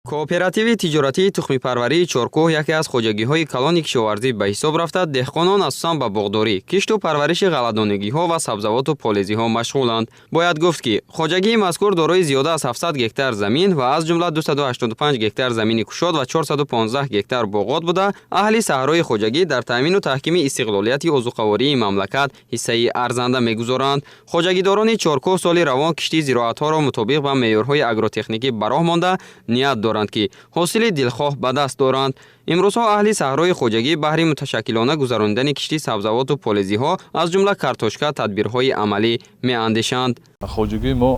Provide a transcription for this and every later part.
Кооперативи тиҷоратии тухмипарварии Чоркӯҳ яке аз хоҷагиҳои калони кишоварзӣ ба ҳисоб рафта, деҳқонон асосан ба боғдорӣ, кишту парвариши ғалладонагиҳо ва сабзавоту полезиҳо машғуланд. Бояд гуфт, ки хоҷагии мазкур дорои зиёда аз 700 гектар замин ва аз ҷумла 285 гектар замини кушод ва 415 гектар боғот буда, аҳли саҳрои хоҷагӣ дар таъмину таҳкими истиқлолияти озуқавории мамлакат ҳиссаи арзанда мегузоранд. Хоҷагидорони Чоркӯҳ соли равон кишти зироатҳоро мутобиқ ба меъёрҳои агротехникӣ ба роҳ монда, ният доранд, ки ҳосили дилхоҳ ба даст доранд. Имрӯзҳо аҳли саҳрои хоҷагӣ баҳри муташаккилона гузаронидани кишти сабзавоту полезиҳо, аз ҷумла картошка, тадбирҳои амалӣ меандешанд. Хоҷагии мо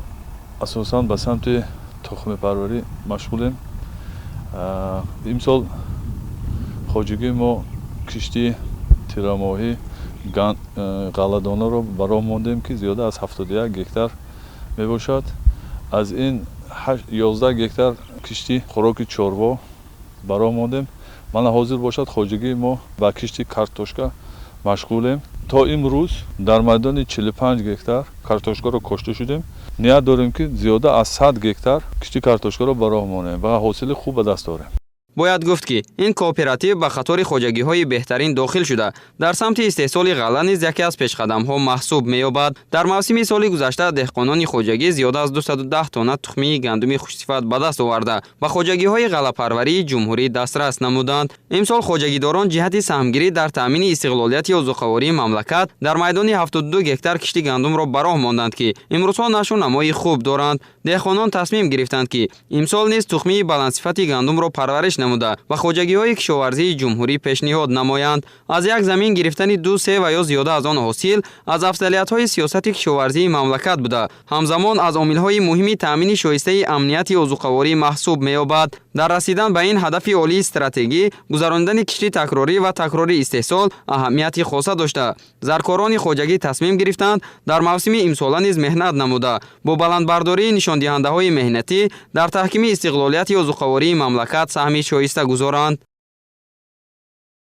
асосан ба самти тухмипарварӣ машғулем. Имсол хоҷагии мо кишти тирамоҳӣ ғалладонаро ба роҳ мондем, ки зиёда аз 71 гектар мебошад. Аз ин 11 гектар кишти хӯроки чорво ба роҳ мондем. Мана, ҳозир бошад, хоҷагии мо ба кишти картошка машғулем. То имрӯз дар майдони 45 гектар картошкаро кошта шудем. Ният дорем, ки зиёда аз 100 гектар кишти картошкаро ба роҳ монем ва ҳосили хуб ба даст орем. Бояд гуфт, ки ин кооператив ба қатори хоҷагиҳои беҳтарин дохил шуда, дар самти истеҳсоли ғалла низ яке аз пешқадамҳо маҳсуб меёбад. Дар мавсими соли гузашта деҳқонони хоҷагӣ зиёда аз 210 тонна тухмии гандуми хушсифат ба даст оварда, ба хоҷагиҳои ғаллапарварии ҷумҳурӣ дастрас намуданд. Имсол хоҷагидорон ҷиҳати саҳмгирӣ дар таъмини истиқлолияти озуқавории мамлакат дар майдони 72 гектар кишти гандумро ба роҳ монданд, ки имрӯзҳо нашу намои хуб доранд. Деҳқонон тасмим гирифтанд, ки имсол низ тухмии баландсифати гандумро парвариш намуда, ба хоҷагиҳои кишоварзии ҷумҳурӣ пешниҳод намоянд. Аз як замин гирифтани ду, се ва ё зиёда аз он ҳосил аз афзалиятҳои сиёсати кишоварзии мамлакат буда, ҳамзамон аз омилҳои муҳими таъмини шоистаи амнияти озуқаворӣ маҳсуб меёбад. Дар расидан ба ин ҳадафи олии стратегӣ гузаронидани кишти такрорӣ ва такрори истеҳсол аҳамияти хоса дошта, заркорони хоҷагӣ тасмим гирифтанд, дар мавсими имсола низ меҳнат намуда, бо баландбардории нишондиҳандаҳои меҳнатӣ дар таҳкими истиқлолияти озуқавории мамлакат саҳми шоиста гузоранд.